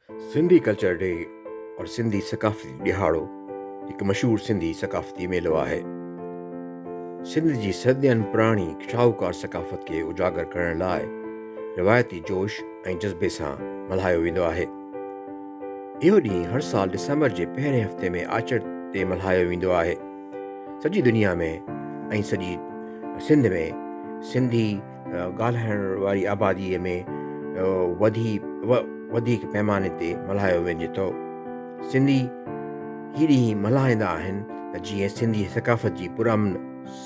Sindhi culture day اور سنڌي ثقافتي ڏهاڙو هڪ مشهور سنڌي ثقافتي ميلو آهي. سنڌ جي صدين پراڻي شاهوڪار ثقافت کي اجاگر ڪرڻ لاء روايتي جوش ۽ جذبي سان ملهايو ويندو آهي. اهو ڏينهن هر سال ڊسمبر جي پهرين هفتي ۾ آچر تي ملهايو ويندو آهي. سڄي دنيا ۾ ۽ سڄي سنڌ ۾ سنڌي ڳالهائڻ واري آباديء ۾ وڌي وڌيڪ پيماني تي ملهايو وڃي ٿو. سنڌي هي ڏينهن ملهائيندا آهن ته جيئن سنڌي ثقافت جي پرامن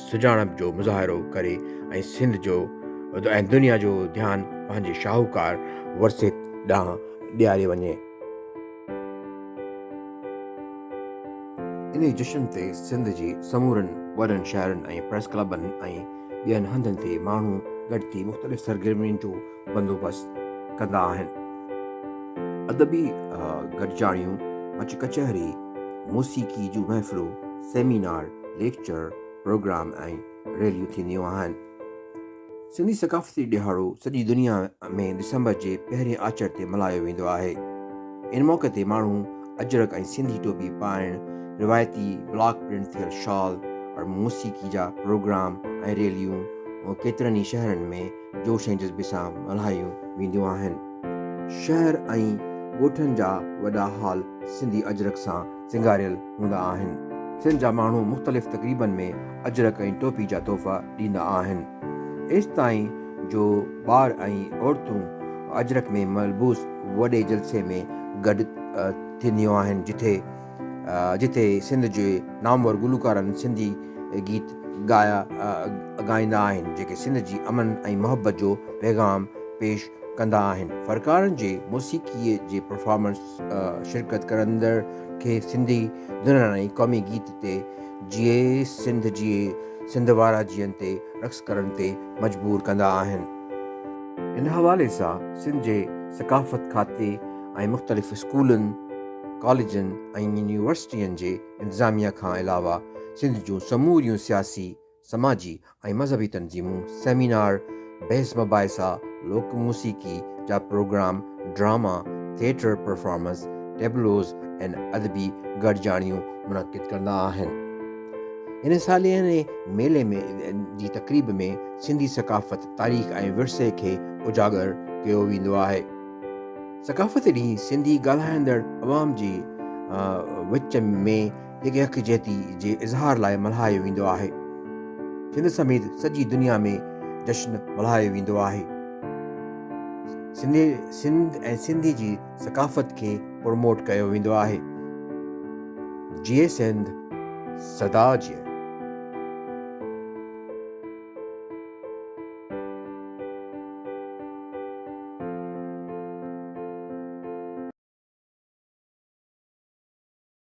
سڃاڻپ جو مظاهرو ڪري ۽ سنڌ جو ۽ دنيا جو ڌيان پنهنجي شاهوڪار ورثي ڏانهن ڏياري وڃي. انهي جشن تي سنڌ جي سمورن وڏن شهرن ۽ پريس ڪلبن ۽ ٻين هنڌن تي ماڻهو گڏ ٿي مختلف سرگرمين جو بندوبست ڪندا آهن. ادبي گڏجاڻيون، مچ ڪچهري، موسيقي جون محفلون، سيمينار، ليڪچر، پروگرام ۽ ريليون ٿينديون آهن. سنڌي ثقافتي ڏهاڙو سڄي دنيا ۾ ڊسمبر جي پهرين آچر تي ملهايو ويندو آهي. ان موقعي تي ماڻهو اجرڪ ۽ سنڌي ٽوپي پائڻ، روايتي بلاڪ پرنٽ ٿيل شال اور موسيقي جا پروگرام ۽ ريليون ڪيترن ئي شهرن ۾ جوش ۽ جذبي سان ملهايون وينديون آهن. شهر ۽ ڳوٺن جا وڏا هال سنڌي اجرڪ سان سينگاريل هوندا آهن. سنڌ جا ماڻهو مختلف تقريبن ۾ اجرڪ ۽ ٽوپي جا تحفا ڏيندا آهن. ايستائين جو ٻار ۽ عورتون اجرڪ ۾ ملبوس وڏي جلسي ۾ گڏ ٿينديون آهن جٿي جتي سنڌ جي نامور گلوڪارن سنڌي گيت ڳايا ڳائيندا آهن جيڪي سنڌ جي امن ۽ محبت جو پيغام پيش ڪندا آهن. فنڪارن جي موسيقيء جي پرفارمنس شرڪت ڪرندڙ کي سنڌي ڌنن ۽ قومي گيت تي جيئي سنڌ جيئي سنڌ وارا جيئن تي رقص ڪرڻ تي مجبور ڪندا آهن. ان حوالي سان سنڌ جي ثقافت کاتي ۽ مختلف اسڪولن، ڪاليجن ۽ يونيورسٽين جي انتظاميا کان علاوه سنڌ جون سموريون سياسي، سماجي ۽ مذهبي تنظيمون سيمينار، بحث مباحثا، لوڪ موسيقي جا programme, drama, theatre performance, tableaus ۽ ادبي گڏجاڻيون منعقد ڪندا آهن. ان سالياني ميلي ۾ جي تقريب ۾ سنڌي ثقافت، تاريخ ۽ ورثي کي اجاگر ڪيو ويندو آهي. ثقافتي ڏينهن سنڌي ڳالهائيندڙ عوام جي وچ ۾ هڪ يڪجهتي جي اظهار لاء ملهايو ويندو آهي. سنڌ سميت سڄي دنيا ۾ جشن ملهايو ويندو آهي. سنڌي سنڌ ۽ سنڌي جي ثقافت کي پروموٽ ڪيو ويندو آهي. جيئي سنڌ سدا جيئي.